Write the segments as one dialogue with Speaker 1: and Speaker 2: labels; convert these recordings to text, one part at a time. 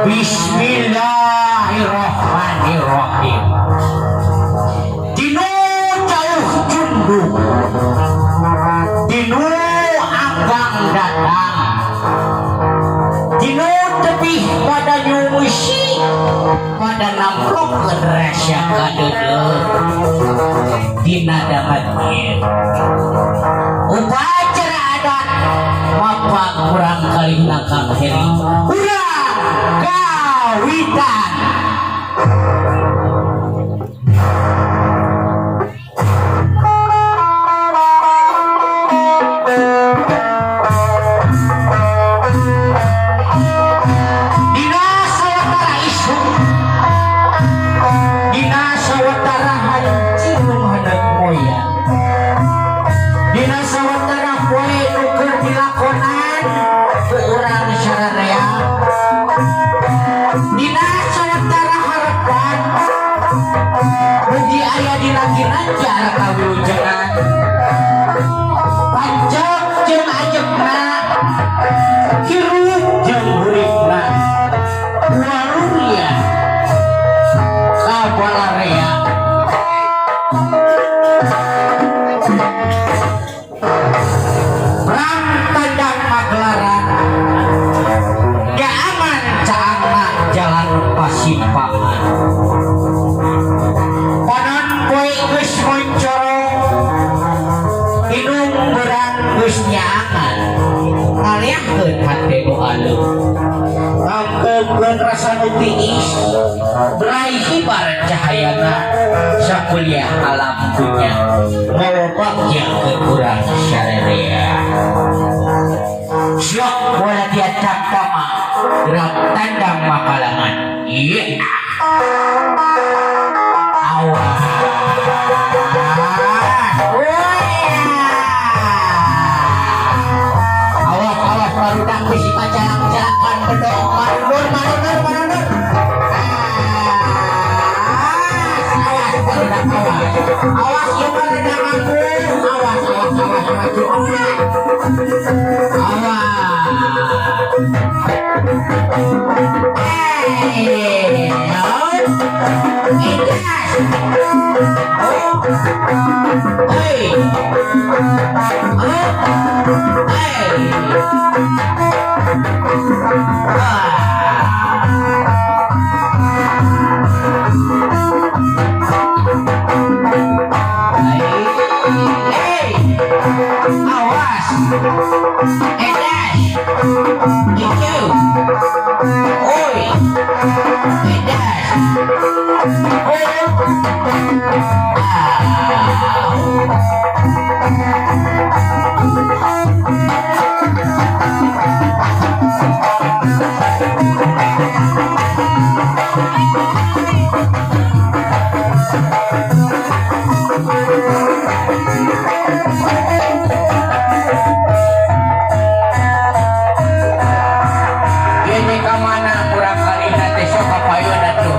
Speaker 1: Bismillahirrahmanirrahim. Dinu jauh junduk, dinu agang datang, dinu tebih pada nyumusi, pada namplok rasa kadeudeuh dina damat ieu. Upacara adat bapak kurang kali Kang Heri urang kawitan. Dina sawatara isuk, dina sawatara hancurun haneut moyan, dina sawatara poe nu keur dilakonan ku urang sararea, dina sawatara harapan mugi aya dina ginanjar kawilujengan pancek jeung ajegna, hirup jeung huripna, waluya kabalarea. Perang tandang magelaran Gaaman caangna jalan pasimpangan, panon poe geus moncorong, hidung berang geus nyaangan, ngaliahkeun hate nu aleuh, ngangkeungkeun rasa nu tiis, berai hibar cahayana sakuliah alam dunya, mawa bagja keur urang sarerea. Syok bola dia tama gerak tandang makalangan. Iya. Awas. Awas awas barudak bisi pacalang-calakan bedog marundur marundur marundur. Awas barudak awas. Awas ieu mah rendang aku. Awas awas awas maju. Awas. Eh, Idas. Oh. Hei. Oh. Hei. Ah. Hei. Awas. Edas. Itu. Oi. Edas. Oh. Ah. Ini ka mana kurang kali nanti sok kapayun atuh.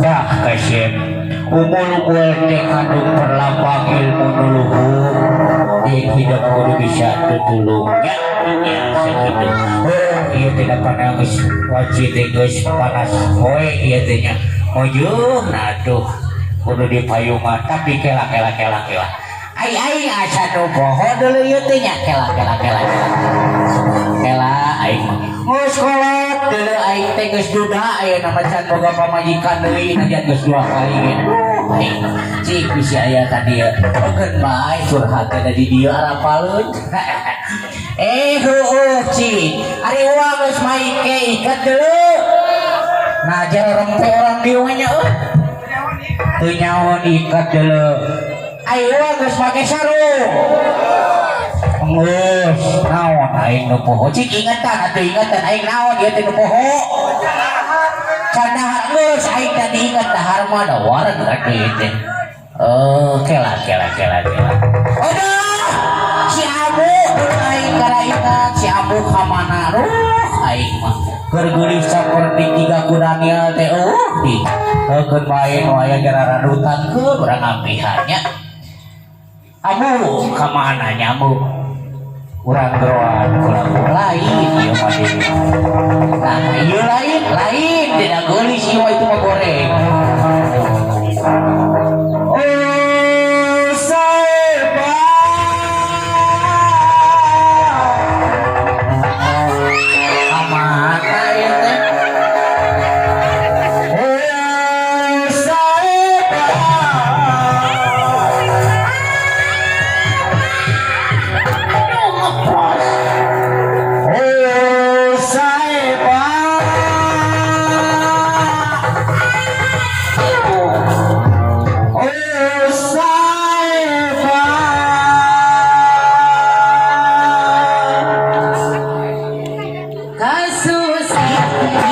Speaker 1: Dah kasep unggul-unggul teh kandung perlambang ilmu nu luhur di hidup kudu bisa tutulungnya ya sakitu. Oh ieu teh da pana geus wajib teh geus panas poe ieu teh nya mojuh nah aduh kudu dipayungan tapi kela kela kela kela ai aing asa nu poho deuleu ieu teh nya kela kela kela kela kela aing mah geus kolot deuleu aing teh geus duda ayeuna mah can boga pamajikan deui najan geus 2 kali ge. Aduh aing mah cik bisi aya ka dieu eukeun bae curhat teh di dieu arapaleun. Eh heueuh cik ari uang geus maike iket deuleu nah jarang teh orang dieu mah nya euy teu nyaho diikat deuleu ai uang geus make sarung geus naon aing nu poho cik ingetan atuh ingetan aing naon ieu teh nu poho can dahar geus aing tadi inget dahar mah da wareg atuh ieu teh. Oh kela kela kela kela aduh si Abu aing gara ingat si Abu ka mana ruh aing mah keur geulis saperti tiga ku Daniel teh di heukeun bae nu aya gara radutan keur urang ampihan nya. Abu ka mana nya Abu urang geroan ku lagu lain ieu mah deui. Nah ieu lain lain tidak geulis ieu mah itu mah goreng. Oh saeba kamana ieu teh? Oh saeba aduh ngepros. Oh saeba oh saeba
Speaker 2: Kasusah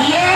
Speaker 2: ye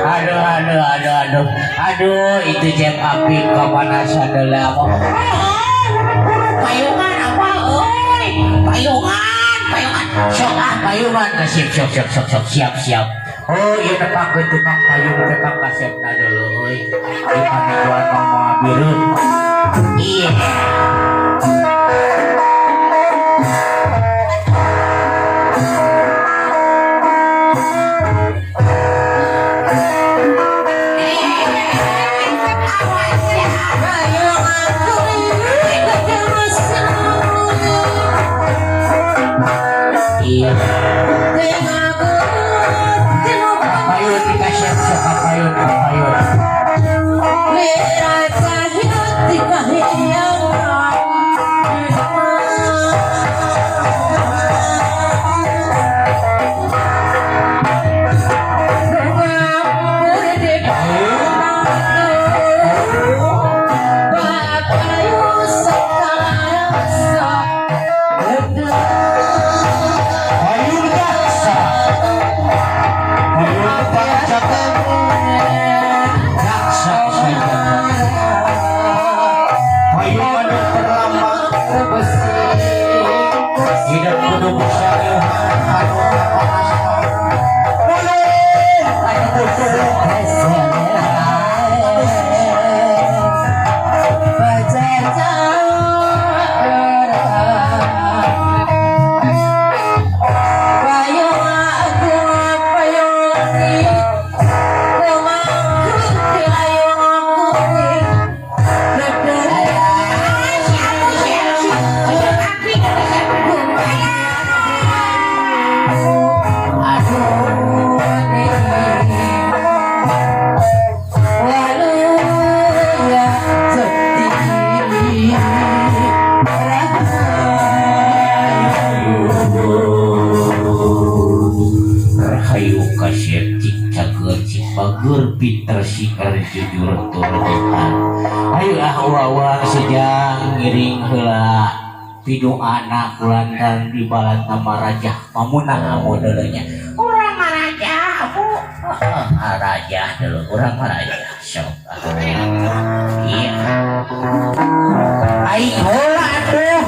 Speaker 1: Aduh aduh aduh aduh aduh itu jam api kepanasan adalah apa payungan apa oi payungan payungan sok ah payungan siap siap siap siap siap siap siap. Oh iya tepak tukang payung tepak kasepna dulu oi di paniduan mama biru iya. Iya. Payun dikasih sok payun payun. Kudu bisa ngiuhan kanu panas, nulung kanu butuh. Rahayu kasep, cik cager, cik bager, pinter, singer, jujur, tur beunghar. Ayo ah, wawa sejang ngiring heula piduana kulantaran di balad nama Rajah Pamunah amu deuleunya. Urang mah raja amu. Heeh, raja deuleu, urang mah raja. Sok ah. Iya. Aing heula atuh.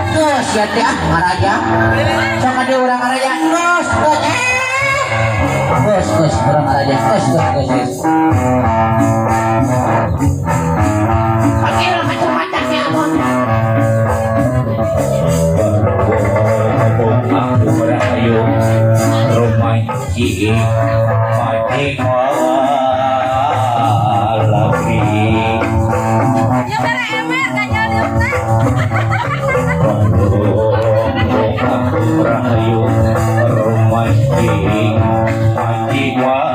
Speaker 1: Geus ya teh ah ngaraja. Sok ade urang ngaraja. Geus, geus. Eh. Geus, geus urang ngaraja. Geus, geus, geus, geus.
Speaker 2: Pakai kacamata si Abon.
Speaker 1: Ngomong aku rahayu rumanci mancing walaki.
Speaker 2: Ya bare ember ganyal diukna.
Speaker 1: Ngomong aku rahayu rumanci mancing walaki.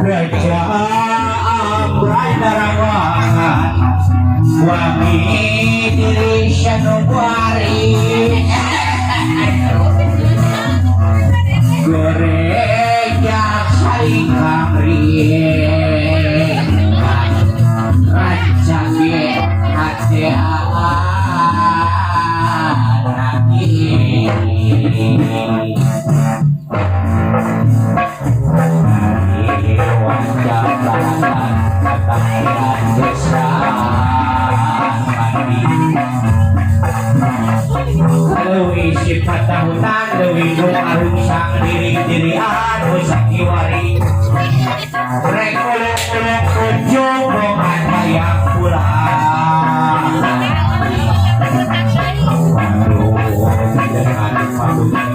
Speaker 1: Raja Abrai Narawangan wangi diri Sanubari, gereja saling kamri rancage hati anaki. Leuwih sifat hutan, leuwih arungsang diri dirian sakiwari rek uluk-uluk ujung bongan hayang pulang. Dengan padungan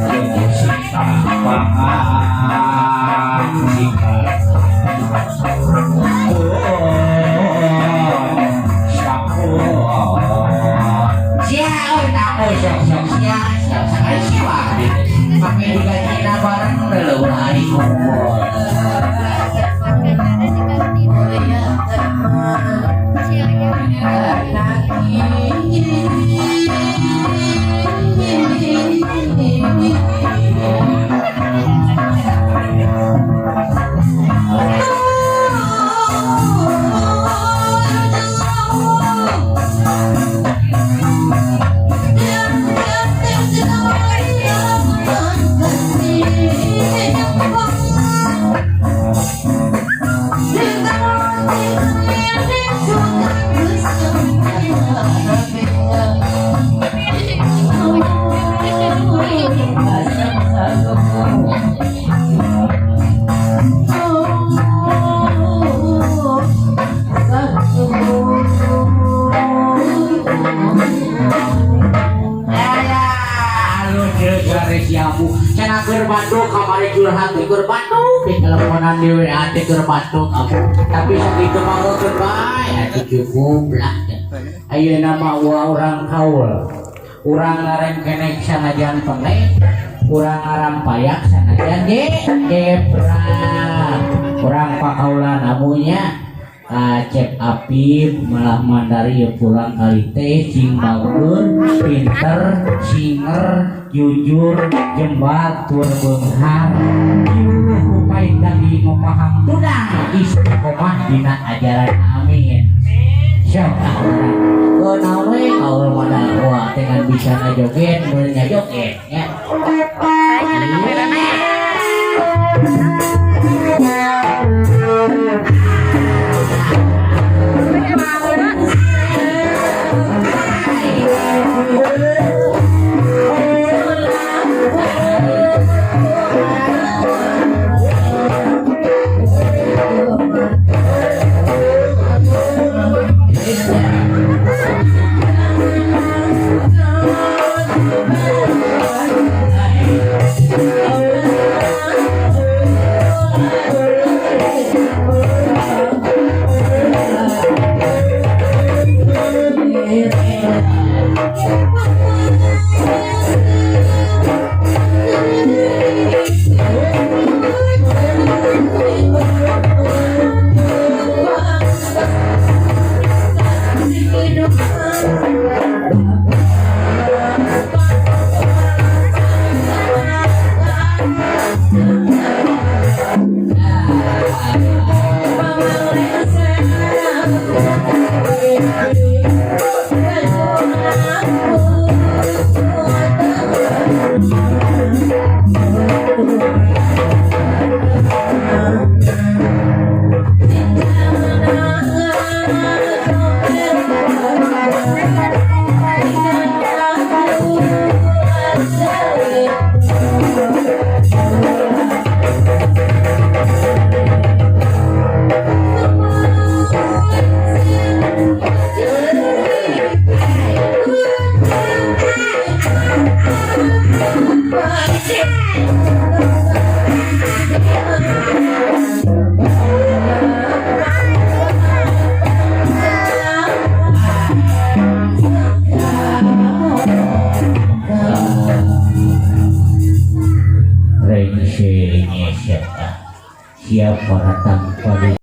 Speaker 1: jeung sita pangan sikap sok sok sia sok sekali siapa pakai digaji bareng leulah aing kumpul. Cenah keur batuk kamari, curhat teh keur batuk, di teleponan di WA teh keur batuk kamu, tapi sakitu mah ngeukeun bae atuh, cukup lah. Ayeuna mah urang kaul, urang ngarengkenek sanajan penek, urang ngarampayak sanajan ge gebrak, urang pakaulan amunya. Acep Apip malah mandari ya pulang kali teh cing bagur, pinter, singer, jujur, jembar, tur beunghar, yuh kupait daging ngopahang tudang istiqomah dina ajaran, amin. Sok ah urang kunaon we kaul modal wah dengan bisa ngajoget, mun ngajoget nya. Siapa datang pada